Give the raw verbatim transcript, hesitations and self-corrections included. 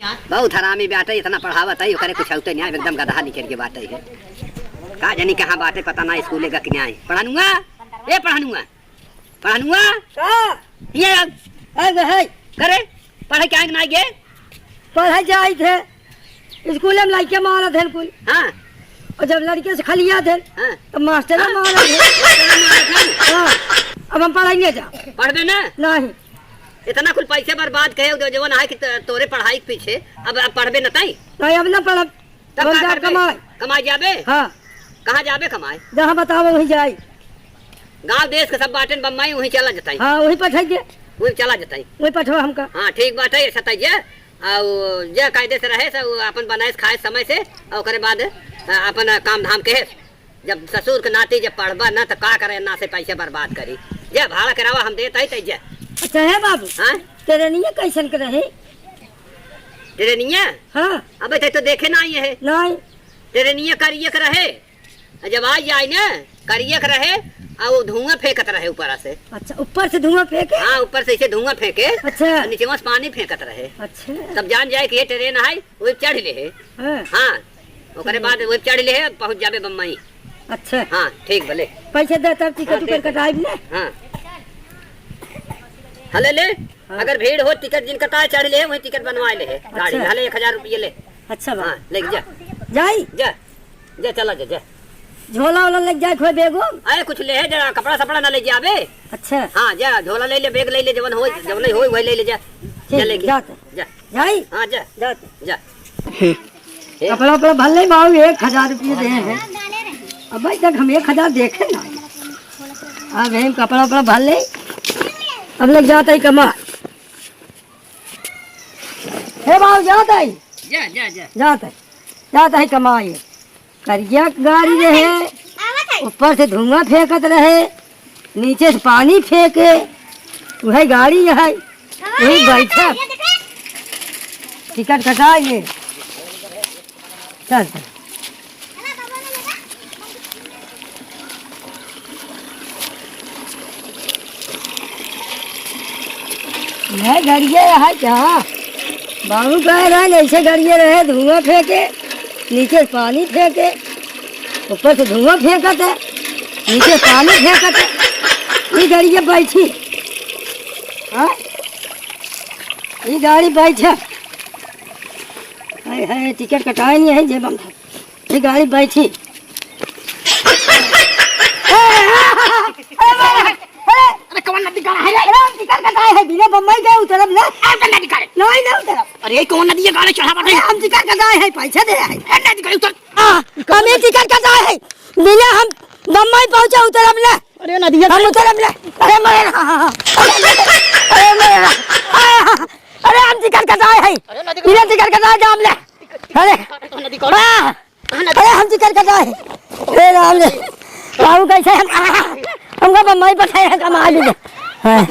बहुत हरामी बाटे, इतना पढ़ावत है, ओकरे कुछ होते नहीं, एकदम गदहा निकल के बाटे है। का जानी कहाँ बाटे, पता ना, स्कूले का कि नहीं। पढ़ानुआ, ए पढ़ानुआ, पढ़ानुआ। का? ये अब। अरे है। करे, पढ़े क्या ना गे? पढ़े जाइत है, स्कूले में लइके मारत है कुल। हाँ। और जब लड़के से खलियात है, हाँ। तब मास्टर हाँ। मारत है। मास्टर मारत है। हाँ। अब हम पढ़ेंगे जा? पढ़बे ना? नहीं। इतना कुल पैसे बर्बाद कहे, जो जवन है कि त-, तोरे पढ़ाई के पीछे, अब, अब पढ़बे न ताई? नहीं, अब न पढ़ब। तब हम का जा करबे? कमाए। कमाए जाबे? हाँ। कहाँ जाबे कमाए? जहाँ बताओ वहीं जाई। गाँव देश के सब बाटेन बम्बई, वहीं चला जताई। हाँ, वहीं पठाई दे। वहीं चला जताई। वहीं पठवा हमका। हाँ, ठीक बात है, ऐसा तय जे। और जे कायदे से रहे, सब अपन बनाए खाए समय से, और ओकरे बाद, अ, अपन काम धाम के है। जब ससुर के नाती जब पढ़बा ना, त का करे ना से पैसे बर्बाद करी। जे भाड़ा किरावा हम देत हई, तै जे। अच्छा है बाबू, हाँ? ट्रेनिया कैसन के रहे? ट्रेनिया? हाँ। अबे तै तो देखे ना आई है। नहीं। ट्रेनिया करिया के रहे। आ जब आ जाए ना, करिया के रहे, आ वो धुआं फेंकत रहे ऊपर से। अच्छा, ऊपर से धुआं फेंके? हाँ, ऊपर से ऐसे धुआं फेंके। अच्छा। और नीचे से पानी फेंकत रहे। अच्छा। तब जान जाए कि ये ट्रेन है, वो चढ़ ले है। हाँ। हाँ। ओकरे बाद वो चढ़ ले है, पहुँच जाबे बम्बई। अच्छा। हाँ, ठीक भले। पैसे दे तब टिकट हाँ, उकट ठीक है। कटाइब ना। हाँ। हले ले, हाँ। अगर भीड़ हो, टिकट जिन कटाए चढ़ ले, वही टिकट बनवाए ले है। गाड़ी अच्छा। हले एक हजार रुपये ले। अच्छा बा। हाँ, ले जा। जाई? जा, जा, चला जा, जा। झोला वोला ले जाए खोए बेगो? अरे कुछ ले है, जरा कपड़ा सपड़ा ना ले जाबे। अच्छा। हाँ, जा, झोला ले ले, बैग ले ले, जवन हो, जवन हो, वही ले ले जा। ठीक, जा लेके। जाते। जा। जाई? हाँ, जा। जाते। जा। कपड़ा उपड़ा भर ले बाबू, एक हजार रुपये दे हैं। अब भाई तक हम एक हजार देखे ना। अब हम कपड़ा उपड़ा भर ले। अब लोग जाते ही कमा। हे बाबू जाते ही। जा, जा, जा। जाते। जाते ही कमाए। करिया गाड़ी रहे, आवत है। ऊपर से धुआं फेंकत रहे, नीचे से पानी फेंके, वही गाड़ी है, वही बैठा। ये देखे। टिकट कटा ये। चल, चल। यह गड़िया है क्या? बाबू कह रहे हैं, ऐसे गड़िया रहे, धुआं फेंके, नीचे पानी फेंके, ऊपर से धुआं फेंकत है, नीचे पानी फेंकत है। ये गड़िया बैठी, हाँ, ये गाड़ी बैठा। हाय, हाय, टिकट कटाए नहीं है, जेब में। ये गाड़ी बैठी। अरे, कौन नदी गाड़ा है रे? अरे, हम टिकट कटाए है, बिना बम्बई गए उतरब ना। अरे, कौन नदी गाड़े? नहीं, नहीं उतरब। अरे, कौन नदी गाड़े चढ़ा बाटे? अरे, हम टिकट कटाए है, पैसा दे है। अरे, नदी गाड़े उतर। आ, हम ये टिकट कटाए है, बिना हम बम्बई पहुँचे उतरब ना। अरे, नदिया हम उतरब ना। अरे, मरे ना। अरे, मरे ना। अरे, हम टिकट कटाए है। अरे, नदी बिना टिकट कटाए जाम ले। अरे, नदी गाड़े। हाँ। अरे, हम टिकट कटाए है। हे राम रे, बाबू कैसे हम, हमका बम्बई पठाए है, कमा लीजिए। हाँ।